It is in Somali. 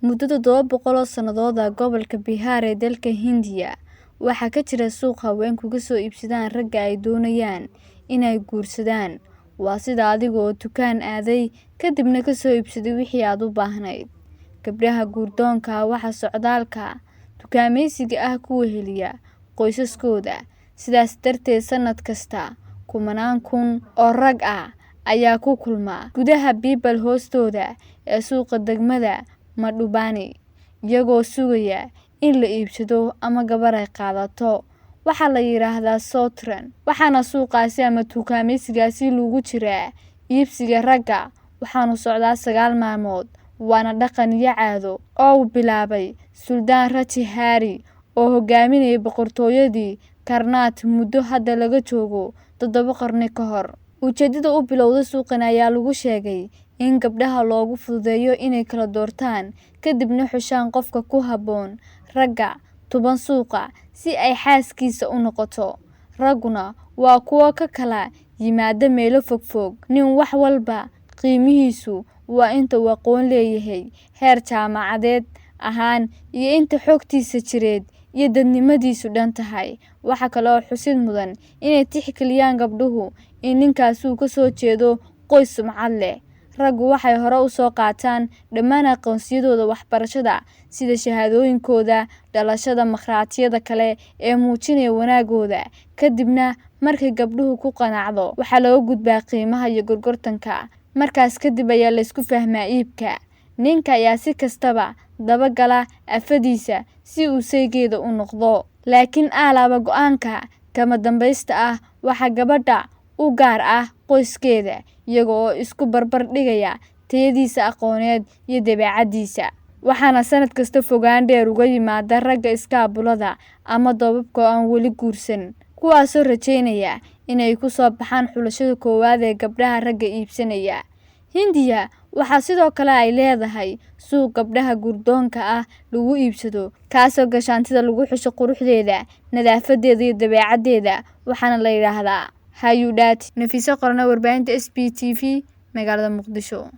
Muddo 700 oo sannadood ah, gobolka Bihar ee dalka Hindiya waxaa ka jira suuq haweenku ka soo iibsadaan ragga ay doonayaan inay guursadaan. Waa sida adiga oo dukaan aaday kadibna ka soo iibsaday wixii aad u baahnayd. Gabdhaha guurdoonka ah waxaa socdaalka dukaamaysiga ah ku weheliya qoysaskooda. Sidaas darteed, sannad kasta kumanaan kun oo rag ah ayaa ku kulma gudaha Biibal hoostooda ee suuqa degmada Madhubani, iyagoo sugaya in la iibsado ama gabar ay qaadato. Waxaa la yiraahdaa Sotran, waxaana suuqaasi ama dukaamaysigaasi lagu jiraa iibsiga ragga. Waxaanu socdaa 9 maalmood, waana dhaqan iyo caado oo uu bilaabay Suldaan Raji Hari oo hogaaminayay boqortooyadii Karnat muddo hadda laga joogo 7 qarni ka hor. Ujeedada u bilowday suuqan ayaa lagu sheegay in gabdhaha loogu fududeeyo inay kala doortaan kadibna xushaan qofka ku habboon ragga tuban suuqa si ay xaaskiisa u noqoto. Ragguna waa kuwo ka kala yimaada meelo fogfog, nin wax walba qiimihiisu waa inta uu aqoon leeyahay, heer jaamacadeed ahaan iyo inta xogtiisa jireed iyo dadnimadiisu dhan tahay. Waxa kale oo xusid mudan inay tixgeliyaan gabdhuhu in ninkaasi uu ka soo jeedo qoys sumcad leh. Raggu waxay hore u soo qaataan dhammaan aqoonsiyadooda waxbarashada sida shahaadooyinkooda, dhalashada, markhaatiyada kale ee muujinaya wanaagooda. Kadibna markay gabdhuhu ku qanacdo, waxaa laga gudbaa qiimaha iyo gorgortanka. Markaas kadib ayaa la isku fahmaa iibka. Ninka ayaa si kastaba dabagala afadiisa si uu saygeeda u noqdo. Laakiin alaaba go'aanka kama dambaysta ah waxaa gabadha u gaar ah qoyskeeda, iyaga oo isku barbar dhigaya tayadiisa aqooneed iyo dabeecaddiisa. Waxaana sanad kasta fogaan dheer uga yimaada ragga iskaabulada ama doobabka oo aan weli guursan, kuwaasoo rajeynaya inay ku soo baxaan xulashada koowaad ee gabdhaha ragga iibsanaya. Hindiya waxaa sidoo kale ay leedahay suuq gabdhaha guurdoonka ah lagu iibsado, kaasoo gashaantida lagu xusho quruxdeeda, nadaafadeeda iyo dabeecaddeeda, waxaana la yiraahdaa Hayudhati. Nafiso Qorane, warbaahinta SBTV, magaalada Muqdisho.